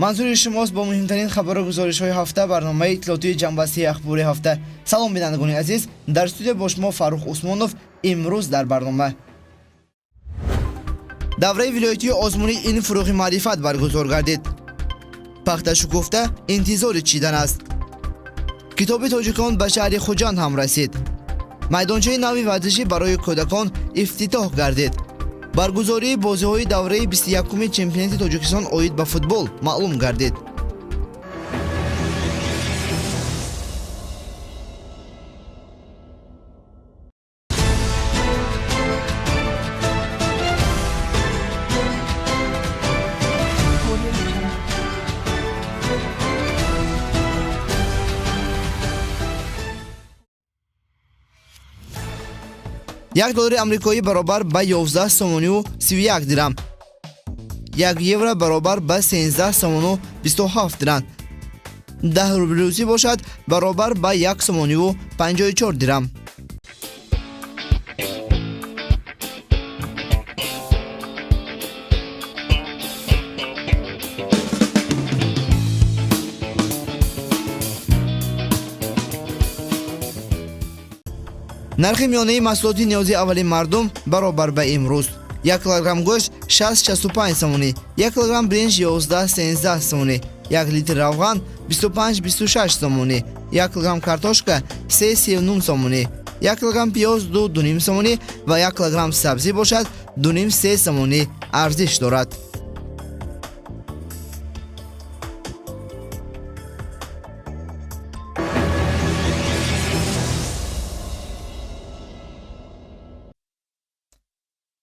Манзури шумост бо муҳимтарин хабару гузоришҳои ҳафта, барномаи иттилоотии ҷамъбастии ахбори ҳафта. Салом, бинандагони азиз, дар студия бо шумо Фаррух Усмонов. Имрӯз дар барнома: давраи вилоятии озмуни илм фурӯғи маърифат баргузор гардид. Пахта шукуфта интизори чидан аст. Китоби тоҷикон ба шаҳри Хуҷанд ҳам расид. Майдончаи нави варзишӣ барои кӯдакон ифтитоҳ гардид. Баргузории бозиҳои давраи 21-уми чемпионати Тоҷикистон оид ба футбол маълум гардид. 1 доллари амрикоӣ баробар ба 11 сомонию 31 дирам, 1 евро баробар ба 13 сомону 27 дирам, 10 рубли русӣ бошад баробар ба 1 сомонию 54 дирам. Нархи миёнаи маҳсулоти ниёзи аввали мардум баробар ба имрӯз: 1 килограмм гӯшт 6-65 сомонӣ, 1 килограмм биринҷ 11-13 сомонӣ, 1 литр равған 25-26 сомонӣ, 1 килограмм картошка 3-3,5 сомонӣ, 1 килограмм пиёз 2-2,5 сомонӣ ва 1 килограмм сабзӣ бошад 2,5-3 сомонӣ арзиш дорад.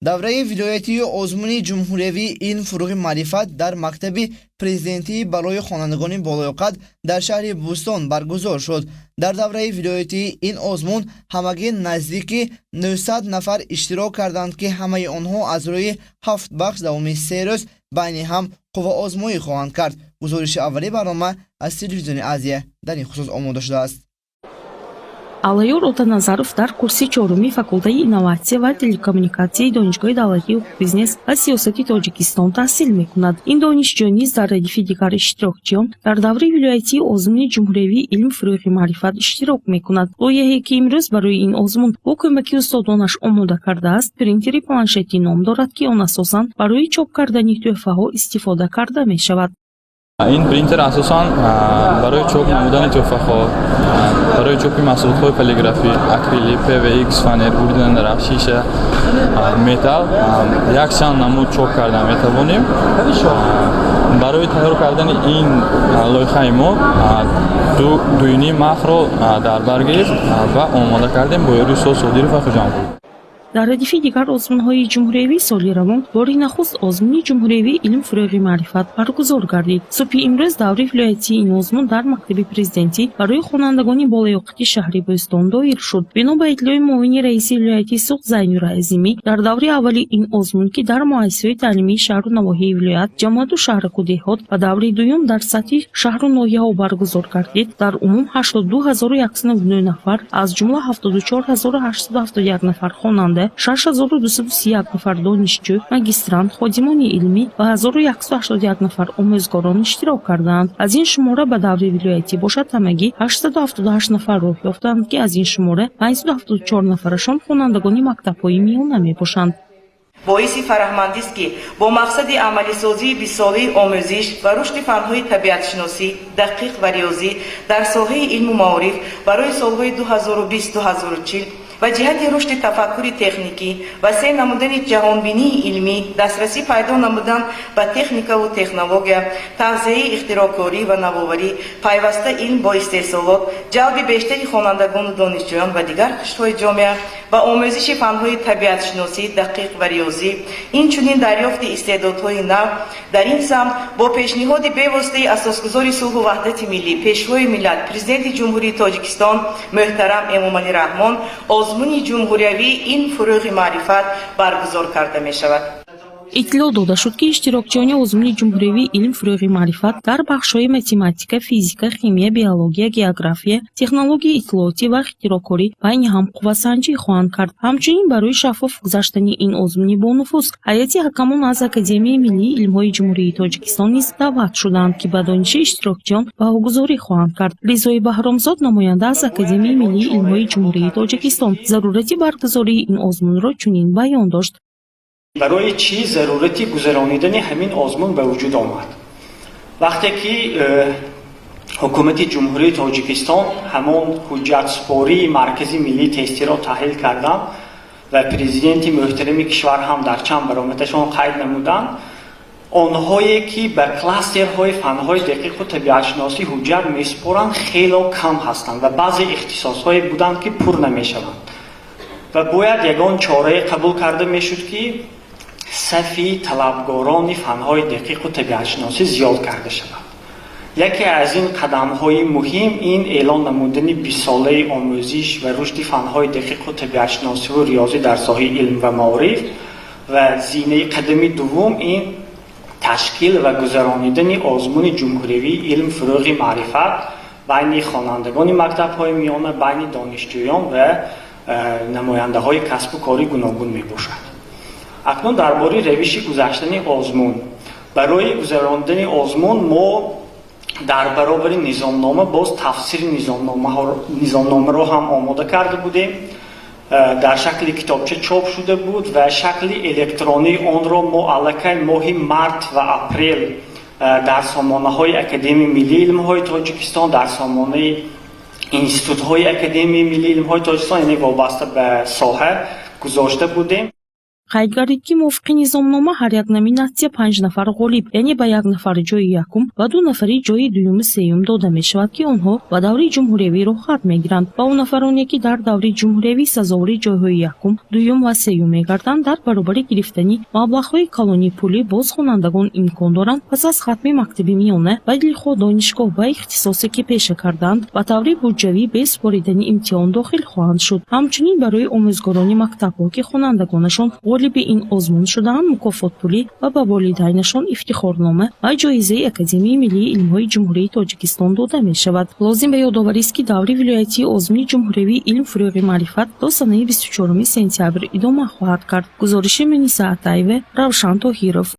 Давраи вилоятии озмуни ҷумҳуриявии илм фурӯғи маърифат дар мактаби президентӣ барои хонандагони болоёқат дар шаҳри Бӯстон баргузор шуд. Дар давраи вилоятии ин озмун ҳамагӣ наздики 900 нафар иштирок карданд, ки ҳамаи онҳо аз рӯи ҳафт бахш давоми 3 рӯз байни ҳам қувваозмоӣ хоҳанд кард. Гузориши аввали барнома аз телевизиони Азия дар ин хусус омода шудааст. Аллаёр Отаназаров дар курси чоруми факултаи инноватсия ва телекоммуникатсияи Донишгоҳи давлатии ҳуқуқ, бизнес ва сиёсати Тоҷикистон таҳсил мекунад. Ин донишҷӯ низ дар радифи дигар иштирокчиён дар давраи вилоятии озмуни ҷумҳуриявии илм фурӯғи маърифат иштирок мекунад. Лоиҳае, ки имрӯз барои ин озмун бо кӯмаки устодонаш омода кардааст, принтери планшетӣ ном дорад, ки он асосан барои чоп кардани тӯҳфаҳо истифода карда мешавад. Ин принтер асосан барои чоп намудани тӯҳфаҳо, барои чопи маҳсулотҳои полиграфӣ, акрилӣ, ПВХ, фанер, буридани дарахт, шиша, металл, якчанд намуд чоп карда метавонем. Барои тайёр кардани ин лоиҳаи мо дуюним маҳро дар бар гирифт ва омода кардем бо ёрии устод Содиров ва Хуҷамқул. Дар радифи дигар озмунҳои ҷумҳуриявӣ соли равон бори нахуст озмуни ҷумҳуриявии илм фурӯғи маърифат баргузор гардид. Субҳи имрӯз даври вилоятии ин озмун дар мактаби президентӣ барои хонандагони болаёқати шаҳри Бӯстон доир шуд. Бино ба иттилои муовини раиси вилояти Суғд Зайнура Азимӣ, дар даври аввали ин озмун, ки дар муассисаҳои таълимии шаҳру навоҳии вилоят, ҷамоату шаҳраку деҳот ва даври дуюм дар сатҳи шаҳру ноҳияҳо баргузор гардид, дар умум 82 199 нафар, аз ҷумла 74 871 нафар хонанда, 6231 нафар донишҷӯ, магистрант, ходимони илмӣ ва 1181 нафар омӯзгорон иштирок карданд. Аз ин шумора ба даври вилоятӣ бошад ҳамагӣ 878 нафар роҳ ёфтанд, ки аз ин шумора 574 нафарашон хонандагони мактабҳои миёна мебошанд. Боиси фараҳмандист, ки бо мақсади амалисозии бистсолаи омӯзиш ва рушди фанҳои табиатшиносӣ, дақиқ ва риёзӣ дар соҳаи илму маориф барои солҳои 2020-2040 ва ҷиҳати рушди тафаккури техникӣ, васеъ намудани ҷаҳонбинии илмӣ, дастрасӣ пайдо намудан ба техникаву технология, тавсеаи ихтироъкорӣ ва навоварӣ, пайваста илм бо истеҳсолот, ҷалби бештари хонандагону донишҷӯён ва дигар қишрҳои ҷомеа ба омӯзиши фанҳои табиатшиносӣ, дақиқ ва риёзӣ, инчунин дарёфти истеъдодҳои нав дар ин самт, бо пешниҳоди бевоситаи Асосгузори сулҳу ваҳдати миллӣ, Пешвои миллат, Президенти Ҷумҳурии Тоҷикистон муҳтарам Эмомалӣ Раҳмон озмуни ҷумҳуриявии илм фурӯғи маърифат баргузор карда мешавад. Иттилоъ дода шуд, ки иштирокчиёни озмуни ҷумҳуриявии илм фурӯғи маърифат дар бахшҳои математика, физика, химия, биология, география, технологияи иттилоотӣ ва ихтироъкорӣ байни ҳам қуввасанҷӣ хоҳанд кард. Ҳамчунин барои шаффоф гузаштани ин озмуни бонуфуз ҳайати ҳакамон аз Академияи миллии илмҳои Ҷумҳурии Тоҷикистон низ даъват шудаанд, ки ба дониши иштирокчиён баҳогузорӣ хоҳанд кард. Ризои Баҳромзод, намоянда аз Академияи миллии илмҳои Ҷумҳурии Тоҷикистон, зарурати баргузории ин озмунро чунин баён дошт. Барои чӣ зарурати гузаронидани ҳамин озмун ба вуҷуд омад? Вақте ки ҳукумати Ҷумҳурии Тоҷикистон ҳамон ҳуҷҷатсупории Маркази миллии тестиро таҳлил карданд ва президенти муҳтарами кишвар ҳам дар чанд баромадашон қайд намуданд, онҳое ки ба кластерҳои фанҳои дақиқу табиатшиносӣ ҳуҷҷат месупоранд, хело кам ҳастанд ва баъзе ихтисосҳое буданд, ки пур намешаванд ва бояд ягон чорае қабул карда мешуд, ки сафи талабгорони фанҳои дақиқу табиатшиносӣ зиёд карда шавад. Яке аз ин қадамҳои муҳим ин эълон намудани 20-солаи омӯзиш ва рушди фанҳои дақиқу табиатшиносиву риёзӣ дар соҳаи илм ва маориф ва зинаи қадами дуввум ин ташкил ва гузаронидани озмуни ҷумҳуриявии илм фурӯғи маърифат байни хонандагони мактабҳои миёна, байни донишҷӯён ва намояндаҳои касбу кори гуногун мебошад. Акнун дар бораи равиши гузаштани озмун. Барои гузаронидани озмун мо дар баробари низомнома боз тафсири низомномаро ҳам омода карда будем. Дар шакли китобча чоп шуда буд ва шакли электронии онро мо аллакай моҳи март ва апрел дар сомонаҳои Академияи миллии илмҳои Тоҷикистон, дар сомонаи институтҳои Академияи миллии илмҳои Тоҷикистон, яъне вобаста ба соҳа, гузошта будем. Қайд гардид, ки мувофиқи низомнома ҳар як номинатсия панҷ нафар ғолиб, яъне ба як нафар ҷои якум ва ду нафари ҷои дуюму сеюм дода мешавад, ки онҳо ба даври ҷумҳуриявӣ роҳхат мегиранд. Ба он нафароне, ки дар даври ҷумҳуриявӣ сазовори ҷойҳои якум, дуюм ва сеюм мегарданд, дар баробари гирифтани маблағҳои калони пулӣ боз хонандагон имкон доранд пас аз хатми мактаби миёна ба дилхоҳ донишгоҳ ба ихтисосе, ки пеша кардаанд, ба таври буҷавӣ бе супоридани имтиҳон дохил хоҳанд шуд. Ҳамчунин барои омӯзгорони мактабҳо, ки хонандагонашон ғолиби ин озмун шудаанд, мукофотпулӣ ва ба волидайнашон ифтихорнома ва ҷоизаи Академияи миллии илмҳои Ҷумҳурии Тоҷикистон дода мешавад. Лозим ба ёдоварист, ки даври вилоятии озмуни ҷумҳуриявии илм фурӯғи маърифат то санаи 24 сентябр идома хоҳад кард. Гузориши Муниса Атаева, Равшан Тоҳиров.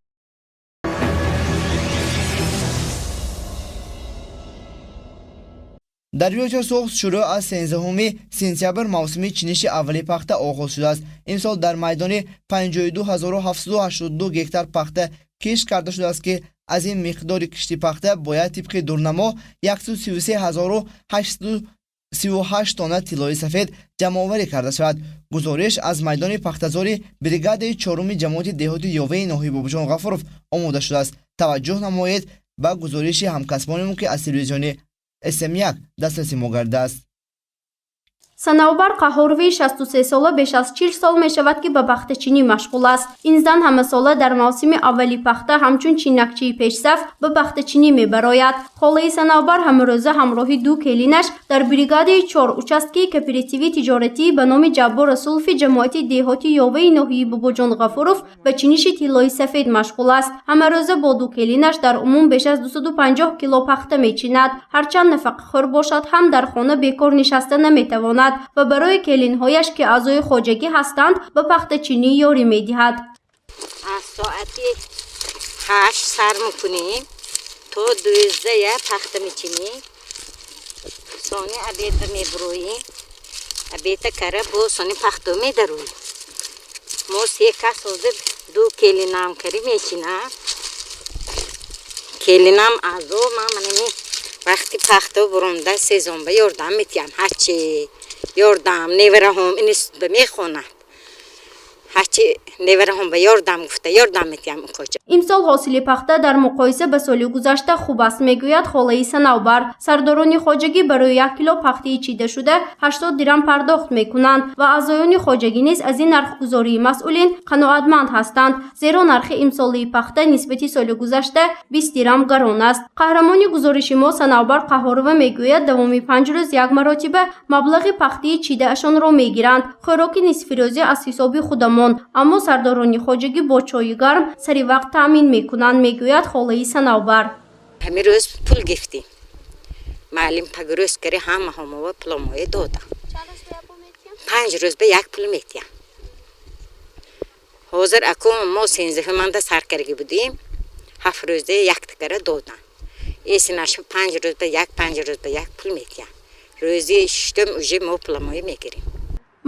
Дар вилояти Суғд шурӯъ аз 13 сентябр мавсими чиниши аввали пахта оғоз шудааст. Имсол дар майдони 52782 гектар пахта кишт карда шудааст, ки аз ин миқдори кишти пахта бояд тибқи дурнамо 133838 тонна тиллои сафед ҷамъоварӣ карда шавад. Гузориш аз майдони пахтазори бригадаи чоруми ҷамоати деҳоти Ёваи ноҳияи Бобоҷон Ғафуров омода шудааст. Таваҷҷӯҳ намоед ба гузориши ҳамкасбонемон, ки аз телевизиони СМ1 дастраси мо гардааст. Санавбар Қаҳҳорови 63-сола беш аз 40 сол мешавад, ки ба пахтачинӣ машғул аст. Ин зан ҳамасола дар мавсими аввали пахта ҳамчун чинакчии пешсаф ба пахтачинӣ мебарояд. Холаи Санавбар ҳамарӯза ҳамроҳи ду келинаш дар бригадаи чор участкии кооперативи тиҷоратӣ ба номи Ҷаббор Расулови ҷамоати деҳоти Ёваи ноҳияи Бобоҷон Ғафуров ба чиниши тиллои сафед машғул аст. Ҳамарӯза бо ду келинаш дар умум беш аз 250 кило пахта мечинад. Ҳарчанд нафақахӯр бошад ҳам дар хона бекор нишаста наметавонад ва барои келинҳояш, ки аъзои хоҷагӣ ҳастанд, ба пахтачинӣ ёрӣ медиҳад. Аз соати 8 сар мекунем, то 12 пахта мечинем, сони обед мебуроем, обеда кара бо сони пахто медароем. Мо се кас ҳозир, ду келинам кари мечинам, келинам аъзо. Ман манами вақти пахто буронда сезон ба ёрдам метиҳам, ҳарчи ёрдам невараҳом институт ба мехонад, ҳарчи невараҳом ба ёрдам гуфта ёрдам метиҳам. Коҷа. Имсол ҳосили пахта дар муқоиса ба соли гузашта хуб аст, мегӯяд холаи Санавбар. Сардорони хоҷагӣ барои як кило пахтаи чидашуда 80 дирам пардохт мекунанд ва аъзоёни хоҷагӣ низ аз ин нархгузории масъулин қаноатманд ҳастанд, зеро нархи имсолии пахта нисбати соли гузашта 20 дирам гарон аст. Қаҳрамони гузориши мо Санавбар Қаҳҳорова мегӯяд, давоми 5 рӯз як маротиба маблағи пахтаи чидаашонро мегиранд. Хӯроки нисфирӯзӣ аз ҳисоби худамон. сомон. Аммо сардорони хоҷагӣ бо чойи гарм сари вақт таъмин мекунанд, мегӯяд холаи Санавбар. Ҳамин рӯз пул гирифтем. Маълим пагрӯз кари ҳама ҳомова пуломое дода. 5 рӯз ба як пул метиҳам. Ҳозир аку мо 13-манда сар карги будем, 7 рӯза яктагара додан. Эсинаша 5 рӯз ба як, 5 рӯз ба як пул метиҳам. Рӯзи шиштум уже мо пуламое мегирем.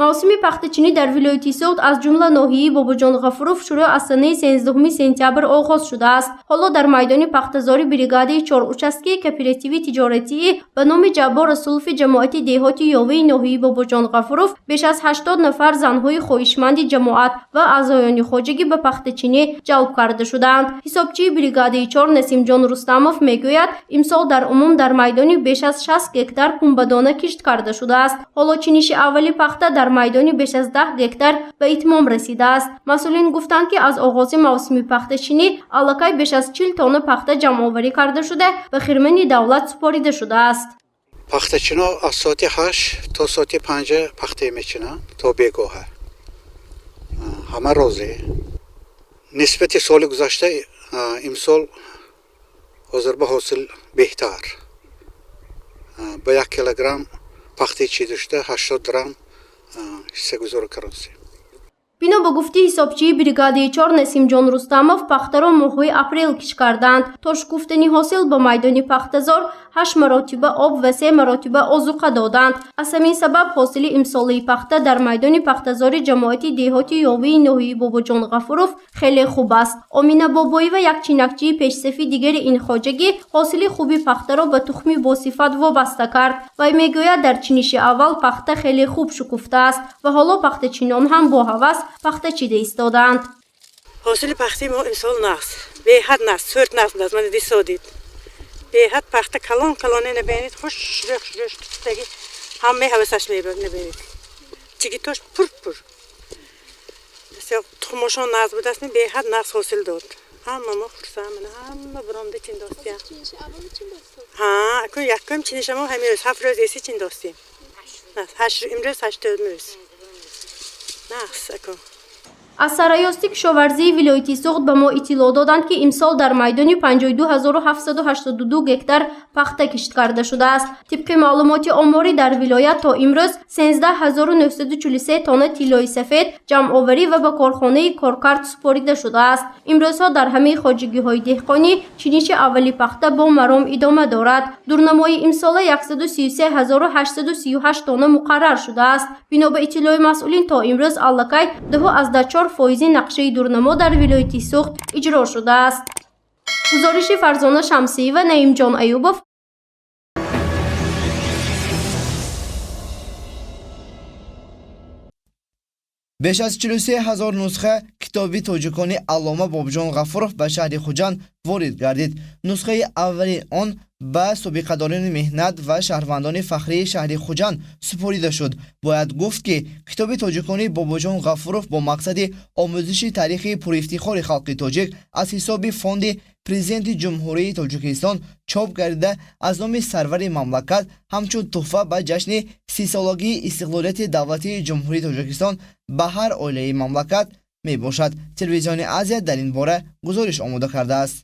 Мавсими пахтачинӣ дар вилояти Суғд, аз ҷумла ноҳияи Бобоҷон Ғафуров, шурӯъ аз санаи 13 сентябр оғоз шудааст. Ҳоло дар майдони пахтазори бригадаи чор участкаи кооперативи тиҷоратии ба номи Ҷаббор Расулови ҷамоати деҳоти Ёваи ноҳияи Бобоҷон Ғафуров беш аз 80 нафар занҳои хоҳишманди ҷамоат ва аъзоёни хоҷагӣ ба пахтачинӣ ҷалб карда шудаанд. Ҳисобчии бригадаи чор Насимҷон Рустамов мегӯяд, имсол дар умум дар майдони беш аз 60 гектар пунбадона кишт карда шудааст. Ҳоло чиниши аввали пахта дар майдони беш аз 10 гектар ба итмом расидааст. Масъулин гуфтанд, ки аз оғози мавсими пахтачинӣ аллакай беш аз 40 тонна пахта ҷамъоварӣ карда шуда, ба хирмани давлат супорида шудааст. Пахтачино аз соати 8 то соати 5 пахта мечинанд то бегоҳа. Ҳама розӣ. Нисбати соли гузашта имсол ҳозир ба ҳосил беҳтар. Ба 1 килограмм пахтаи чида шуда 80 грамм ҳиссагузорӣ кардем. Бино ба гуфти ҳисобчии бригадаи чор Насимҷон Рустамов, пахтаро моҳҳои апрел кишт карданд. То шукуфтани ҳосил ба майдони пахтазор ҳашт маротиба об ва се маротиба озуқа доданд. Аз ҳамин сабаб ҳосили имсолаи пахта дар майдони пахтазори ҷамоати деҳоти Ёвии ноҳияи Бобоҷон Ғафуров хеле хуб аст. Омина Бобоева, як чинакчии пешсафи дигари ин хоҷагӣ, ҳосили хуби пахтаро ба тухми босифат вобаста кард. Вай мегӯяд, дар чиниши аввал пахта хеле хуб шукуфтааст ва ҳоло пахтачинон ҳам бо ҳавас пахта чида истодаанд. Ҳосили пахтаи мо имсол нағз, беҳад нағз, сӯрт нағз будааст. Мана дисодид, беҳад пахта калон калоне набинед, хушрӯ хушрӯ шукуфтагӣ, ҳамаи ҳавасаш мебарад. Набинед, чигитош пур пур, тухмошон нағз будааст, беҳад нағз ҳосил дод. Ҳама мо хурсанд, мана ҳама буромда чиндостиям. Ҳа, акун якум чинишамо ҳамин рӯз, 7 рӯз эси чиндостем, имрӯз ҳаштум рӯз, нағз акун. Аз сарраёсати кишоварзии вилояти Суғд ба мо иттилоъ доданд, ки имсол дар майдони 52 782 гектар пахта кишт карда шудааст. Тибқи маълумоти оморӣ, дар вилоят то имрӯз 13 943 тонна тиллои сафед ҷамъоварӣ ва ба корхонаи коркард супорида шудааст. Имрӯзҳо дар ҳамаи хоҷагиҳои деҳқонӣ чиниши аввали пахта бо маром идома дорад. Дурнамои имсола 133 838 тонна муқаррар шудааст. Бино ба иттилои масъулин, то имрӯз аллакай 2,4 фоизи нақшаи дурнамо дар вилояти Суғд иҷро шудааст. Гузориши Фарзона Шамсиева, Наимҷон Аюбов. Беш аз 43 ҳазор нусха китоби тоҷикони аллома Бобоҷон Ғафуров ба шаҳри Хуҷанд ворид гардид. Нусхаи аввали он ба собиқадорони меҳнат ва шаҳрвандони фахрии шаҳри Хуҷанд супорида шуд. Бояд гуфт, ки китоби тоҷикони Бобоҷон Ғафуров бо мақсади омӯзиши таърихи пурэфтихори халқи тоҷик аз ҳисоби фонди Президенти Ҷумҳурии Тоҷикистон чоп гардида, аз номи сарвари мамлакат ҳамчун тӯҳфа ба ҷашни 30-солагии истиқлолияти давлатии Ҷумҳурии Тоҷикистон ба ҳар оилаи мамлакат мебошад. Телевизиони Азия дар ин бора гузориш омода кардааст.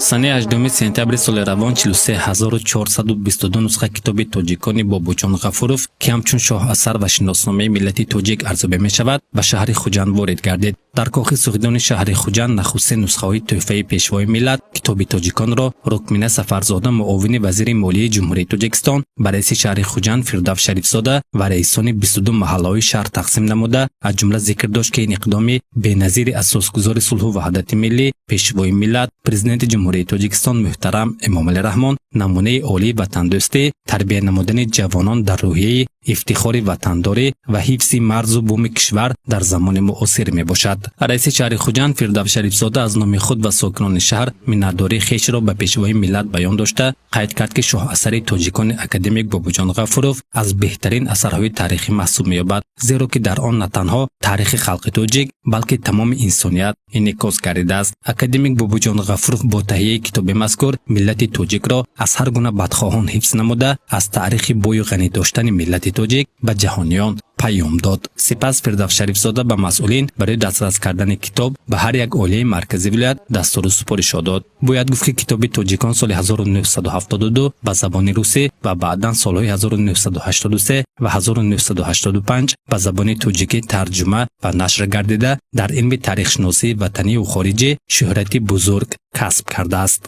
Санаи 8 сентябри соли равон 43 422 нусха китоби тоҷикони Бобоҷон Ғафуров, ки ҳамчун шоҳасар ва шиносномаи миллати тоҷик арзёбӣ мешавад, ба шаҳри Хуҷанд ворид гардид. Дар кохи Суғдиёни шаҳри Хуҷанд нахустин нусхаҳои тӯҳфаи пешвои миллат, китоби тоҷиконро Рукмина Сафарзода, муовини вазири молияи Ҷумҳурии Тоҷикистон, ба раиси шаҳри Хуҷанд Фирдавс Шарифзода ва раисони 22 маҳаллаҳои шаҳр тақсим намуда, аз ҷумла зикр дошт, ки ин иқдоми беназири асосгузори сулҳу ваҳдати миллӣ, пешвои миллат, Президенти Ҷумҳурии Тоҷикистон муҳтарам Эмомалӣ Раҳмон намунаи олии ватандӯстӣ, тарбия намудани ҷавонон дар рӯҳияи ифтихори ватандорӣ ва ҳифзи марзу буми кишвар дар замони муосир мебошад. Раиси шаҳри Хуҷанд Фирдавс Шарифзода аз номи худ ва сокинони шаҳр миннатдории хешро ба пешвои миллат баён дошта, қайд кард, ки шоҳасари тоҷикони академик Бобоҷон Ғафуров аз беҳтарин асарҳои таърихӣ маҳсуб меёбад, зеро ки дар он на танҳо таърихи халқи тоҷик, балки тамоми инсоният инъикос гардидааст. Академик Бобоҷон Ғафуров бо таҳияи китоби мазкур миллати тоҷикро аз ҳар гуна бадхоҳон ҳифз намуда, аз таърихи бою ғанӣ доштани миллати тоҷик ба ҷаҳониён паём дод. Сипас Фирдавс Шарифзода ба масъулин барои дастрас кардани китоб ба ҳар як оилаи маркази вилоят дастуру супоришҳо дод. Бояд гуфт, ки китоби тоҷикон соли 1972 ба забони русӣ ва баъдан солҳои 1983 ва 1985 ба забони тоҷикӣ тарҷума ва нашр гардида, дар илми таърихшиносии ватанию хориҷӣ шӯҳрати бузург касб кардааст.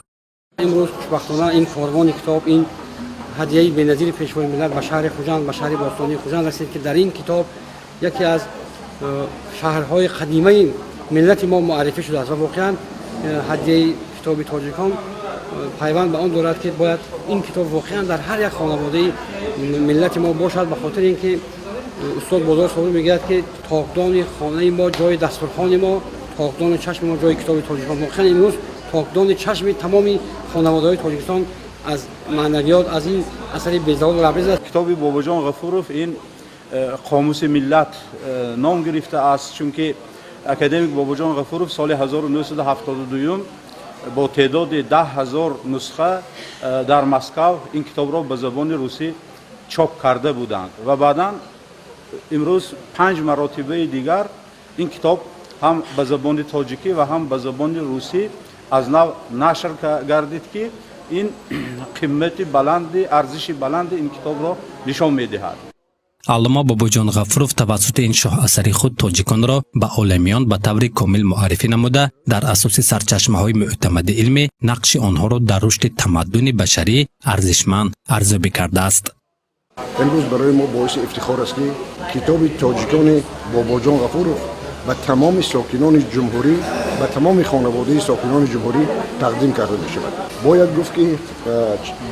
Имрӯз хушбахтона ин корвони китоб, ин ҳадияи беназири Пешвои миллат ба шаҳри Хуҷанд, ба шаҳри бостонии Хуҷанд расид, ки дар ин китоб яке аз шаҳрҳои қадимаи миллати мо муаррифӣ шудааст. Ва воқеан ҳадияи китоби тоҷикон пайванд ба он дорад, ки бояд ин китоб воқеан дар ҳар як хонаводаи миллати мо бошад, ба хотири ин ки устод Бозор Собирӣ мегӯяд, ки тоқдони хонаи мо ҷои дастурхони мо, тоқдони чашми мо ҷои китоби тоҷикон. Воқеан имрӯз тоқдони чашми тамоми хонаводаҳои Тоҷикистон аз маънавиёт, аз ин асари безавол лабрез аст. Китоби Бобоҷон Ғафуров ин қомуси миллат ном гирифтааст, чунки академик Бобоҷон Ғафуров соли 1972 бо теъдоди 10 000 нусха дар Москав ин китобро ба забони русӣ чоп карда буданд ва баъдан имрӯз панҷ маротибаи дигар ин китоб ҳам ба забони тоҷикӣ ва ҳам ба забони русӣ аз нав нашр гардид, ки ин қимати баланди, арзиши баланди ин китобро нишон медиҳад. Аллома Бобоҷон Ғафуров тавассути ин шоҳасари худ тоҷиконро ба оламиён ба таври комил муаррифӣ намуда, дар асоси сарчашмаҳои мӯътамади илмӣ нақши онҳоро дар рушди тамаддуни башарӣ арзишманд арзёбӣ кардааст. Имрӯз барои мо боиси ифтихор аст, ки китоби тоҷикони Бобоҷон Ғафуров ба тамоми сокинони ҷумҳурӣ, ба тамоми хонаводаи сокинони ҷумҳурӣ тақдим карда мешавад. Бояд гуфт, ки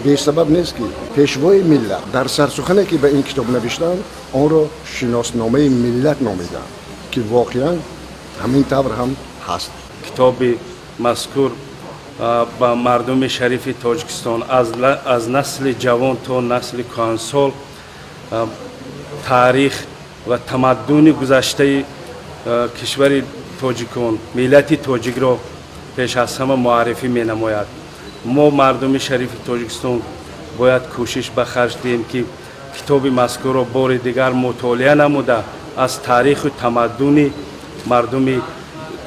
бесабаб нест, ки Пешвои миллат дар сарсухане, ки ба ин китоб навиштаанд, онро шиносномаи миллат номидаанд, ки воқеан ҳамин тавр ҳам ҳаст. Китоби мазкур ба мардуми шарифи Тоҷикистон, аз насли ҷавон то насли кӯҳансол, таърих ва тамаддуни гузаштаи кишвари тоҷикон, миллати тоҷикро пеш аз ҳама муаррифӣ менамояд. Мо, мардуми шарифи Тоҷикистон, бояд кӯшиш ба харҷ диҳем, ки китоби мазкурро бори дигар мутолиа намуда, аз таъриху тамаддуни мардуми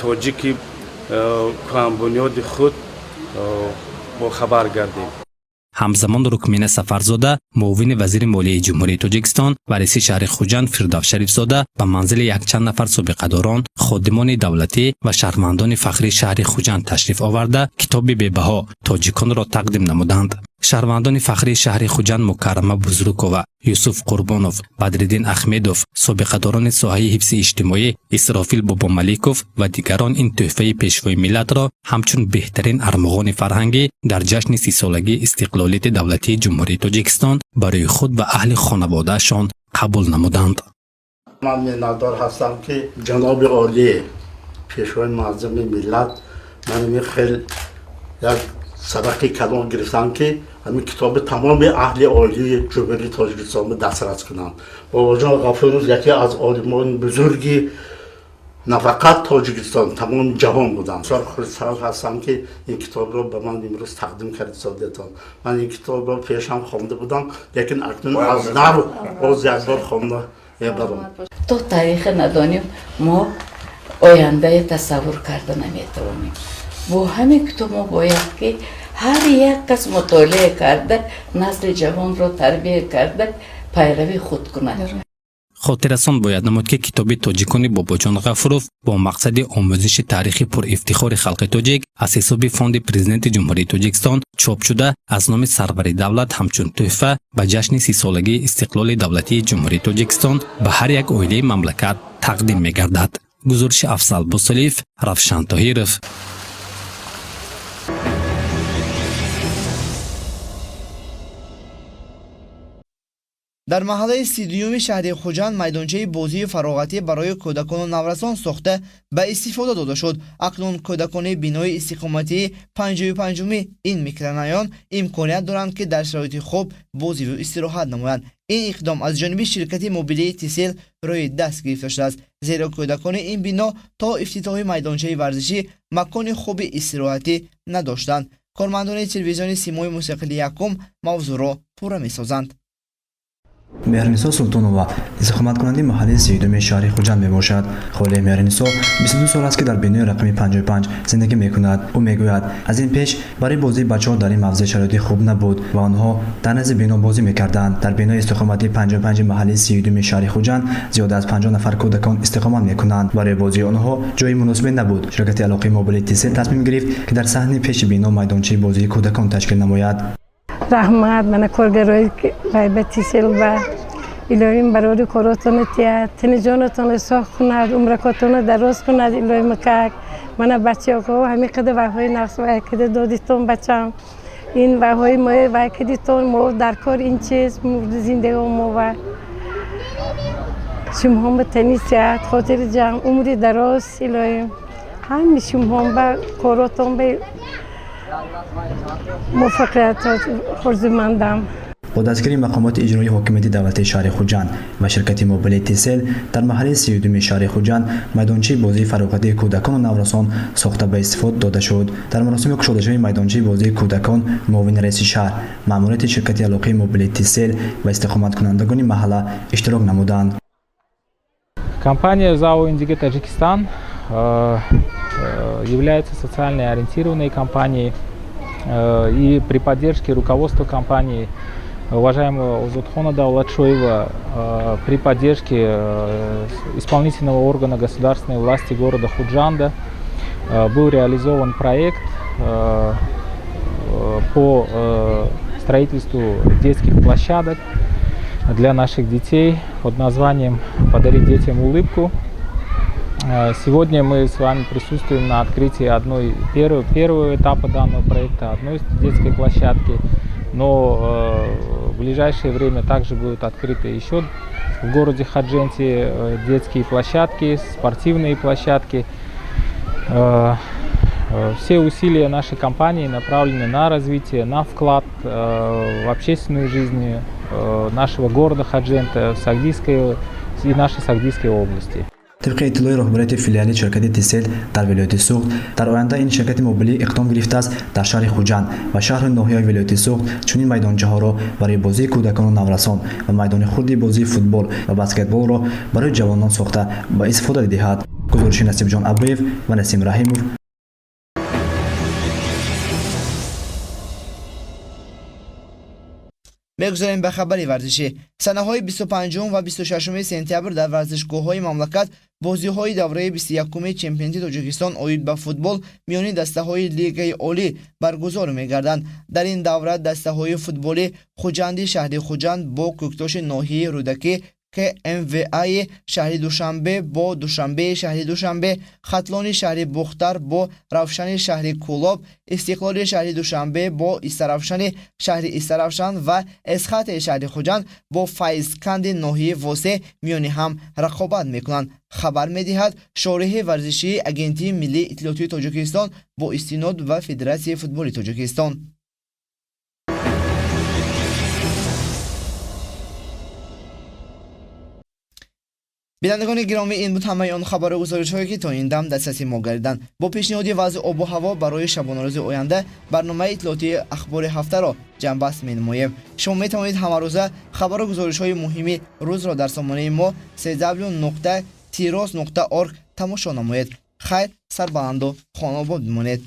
тоҷики кӯҳанбунёди худ бохабар гардем. Ҳамзамон Рукмина Сафарзода, муовини вазири молияи Ҷумҳурии Тоҷикистон, ва раиси шаҳри Хуҷанд Фирдавс Шарифзода ба манзили якчанд нафар собиқадорон, ходимони давлатӣ ва шаҳрвандони фахрии шаҳри Хуҷанд ташриф оварда, китоби бебаҳо тоҷиконро тақдим намуданд. Шаҳрвандони фахрии шаҳри Хуҷанд Мукаррама Бузрукова, Юсуф Қурбонов, Бадриддин Ахмедов, собиқадорони соҳаи ҳифзи иҷтимоӣ Исрофил Бобомаликов ва дигарон ин тӯҳфаи Пешвои миллатро ҳамчун беҳтарин армуғони фарҳангӣ дар ҷашни 30-солагии истиқлолияти давлатии Ҷумҳурии Тоҷикистон барои худ ва аҳли хонаводаашон қабул намуданд. Ман миннатдор ҳастам, ки ҷаноби олӣ, Пешвои муаззами миллат, ман хел як сабақи калон гирифтам, ки ҳамин китоби тамоми аҳли оилаи Ҷумҳурии Тоҷикистонро дастрас кунанд. Бобоҷон Ғафуров яке аз олимони бузурги на фақат Тоҷикистон, тамоми ҷаҳон буданд. Бисёр хурсанд ҳастам, ки ин китобро ба ман имрӯз тақдим кардисодетон. Ман ин китобро пешам хонда будам, лекин акнун аз нав боз якбор хонда мебарам. То тариха надонем, мо ояндае тасаввур карда наметавонем. Бо ҳамин китоб мо бояд, ки ҳар як кас мутолиа карда, насли ҷавонро тарбия карда, пайрави худ кунад. Хотиррасон бояд намуд, ки китоби тоҷикони Бобоҷон Ғафуров бо мақсади омӯзиши таърихи пурэфтихори халқи тоҷик аз ҳисоби фонди Президенти Ҷумҳурии Тоҷикистон чоп шуда, аз номи сарвари давлат ҳамчун тӯҳфа ба ҷашни 30-солагии истиқлоли давлатии Ҷумҳурии Тоҷикистон ба ҳар як оилаи мамлакат тақдим мегардад. Гузориши Афзал Босолиев, Равшан Тоҳиров. Дар маҳаллаи 32-юми шаҳри Хуҷанд майдончаи бозии фароғатӣ барои кӯдакону наврасон сохта ба истифода дода шуд. Акнун кӯдакони бинои истиқоматии 55-уми ин микрорайон имконият доранд, ки дар шароити хуб бозиву истироҳат намоянд. Ин иқдом аз ҷониби ширкати мобилии Тисел рӯи даст гирифта шудааст. Зеро кӯдакони ин бино то ифтитоҳи майдончаи варзишӣ макони хуби истироҳатӣ надоштанд. Кормандони телевизиони Симои мустақили якум мавзӯъро пурра месозанд. Меҳринисо Султонова истиқоматкунандаи маҳаллаи 32-уми шаҳри Хуҷанд мебошад. Холаи Меҳринисо 22 сол аст, ки дар бинои рақами 55 зиндагӣ мекунад. Ӯ мегӯяд, аз ин пеш барои бозии бачаҳо дар ин мавзеъ шароити хуб набуд ва онҳо дар назди бино бозӣ мекарданд. Дар бинои истиқоматии 55 маҳаллаи 32-уми шаҳри Хуҷанд зиёда аз 50 нафар кӯдакон истиқомат мекунанд. Барои бозии онҳо ҷои муносибе набуд. Ширкати алоқаи мобилии Тисел тасмим гирифт, ки дар саҳни пеши бино майдончаи бозии кӯдакон ташкил намояд. Раҳмат мана коргарои ба Тисел ба илоҳим барори коротона тиҳад, тини ҷонатона соҳ кунад, умракотона дароз кунад. Илоҳим как мана бачаҳо ҳамин қадар вайҳои нақс вай када додитон, бачам ин вайҳои мо вай кадитон, мо дар кор ин чиз зиндаго мо ва шумоҳом ба тани сиҳат, хотири ҷамъ, умри дароз илоҳим ҳами шумоҳом ба коротон ба муваффақиятҳо орзумандам. Бо дастгирии мақомоти иҷроии ҳокимияти давлатии шаҳри Хуҷанд ва ширкати мобилии Тисел дар маҳаллаи 32-уми шаҳри Хуҷанд майдончаи бозии фароғатии кӯдакону наврасон сохта ба истифода дода шуд. Дар маросими кушодашавии майдончаи бозии кӯдакон муовини раиси шаҳр, маъмурияти ширкати алоқаи мобилии Тисел ва истиқоматкунандагони маҳалла иштирок намуданд. Компания ЗАО «Индиго Таджикистан» является социально ориентированной компанией, и при поддержке руководства компании уважаемого Озодхона Давлатшоева, при поддержке исполнительного органа государственной власти города Худжанда был реализован проект по строительству детских площадок для наших детей под названием «Подарить детям улыбку». Сегодня мы с вами присутствуем на открытии одной первого этапа данного проекта, одной детской площадки. Но в ближайшее время также будут открыты еще в городе Ходженте детские площадки, спортивные площадки. Все усилия нашей компании направлены на развитие, на вклад в общественную жизнь нашего города Ходжента, Согдийской и нашей Согдийской области. Тибқи иттилои роҳбарияти филиали ширкати Тисел дар вилояти Суғд, дар оянда ин ширкати мобилӣ иқдом гирифтааст дар шаҳри Хуҷанд ва шаҳру ноҳияҳои вилояти Суғд чунин майдончаҳоро барои бозии кӯдакону наврасон ва майдони хурди бозии футбол ва баскетболро барои ҷавонон сохта ба истифода диҳад. Гузориши Насибҷон Абдуев ва Насим Раҳимов. Мегузарем ба хабари варзишӣ. Санаҳои 25 ва 26 сентябр дар варзишгоҳҳои мамлакат бозиҳои давраи 21-уми чемпионати Тоҷикистон оид ба футбол миёни дастаҳои Лигаи Олӣ баргузор мегарданд. Дар ин давра дастаҳои футболи Хуҷанди шаҳри Хуҷанд бо Кӯктоши ноҳияи Рӯдакӣ, КМВАи шаҳри Душанбе бо Душанбеи шаҳри Душанбе, Хатлони шаҳри Бухтар бо Равшани шаҳри Кӯлоб, Истиқлоли шаҳри Душанбе бо Истаравшани шаҳри Истаравшан ва Эсхати шаҳри Хуҷанд бо Файзканди ноҳияи Восе миёни ҳам рақобат мекунанд. Хабар медиҳад шориҳи варзишии Агентии миллии иттилоотии Тоҷикистон бо истинод ба Федератсияи футболи Тоҷикистон. Бинандагони гиромӣ, ин буд ҳамаи он хабару гузоришҳое, ки то ин дам дастраси мо гардиданд. Бо пешниҳоди вазъи обу ҳаво барои шабонарӯзи оянда барномаи иттилоотии Ахбори ҳафтаро ҷамъбаст менамоем. Шумо метавонед ҳамарӯза хабару гузоришҳои муҳими рӯзро дар сомонаи мо cw.tiros.org тамошо намоед. Хайр, сарбаланду хонобод бимонед.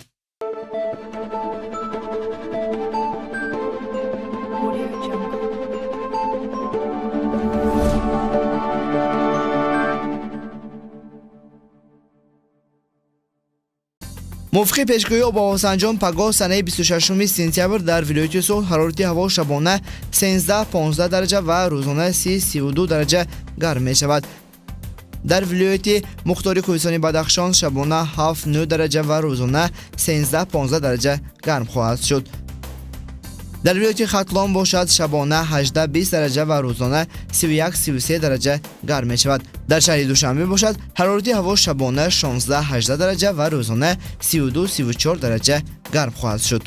Мувофиқи пешгӯии обуҳавосанҷон, пагоҳ санаи 26 сентябр дар вилояти Суғд ҳарорати ҳаво шабона 13-15 дараҷа ва рӯзона 30-32 дараҷа гарм мешавад. Дар вилояти мухтори кӯҳистони Бадахшон шабона 7-9 дараҷа ва рӯзона 13-15 дараҷа гарм хоҳад шуд. Дар вилояти Хатлон бошад шабона 18-20 дараҷа ва рӯзона 31-33 дараҷа гарм мешавад. Дар шаҳри Душанбе бошад ҳарорати ҳаво шабона 16-18 дараҷа ва рӯзона 32-34 дараҷа гарм хоҳад шуд.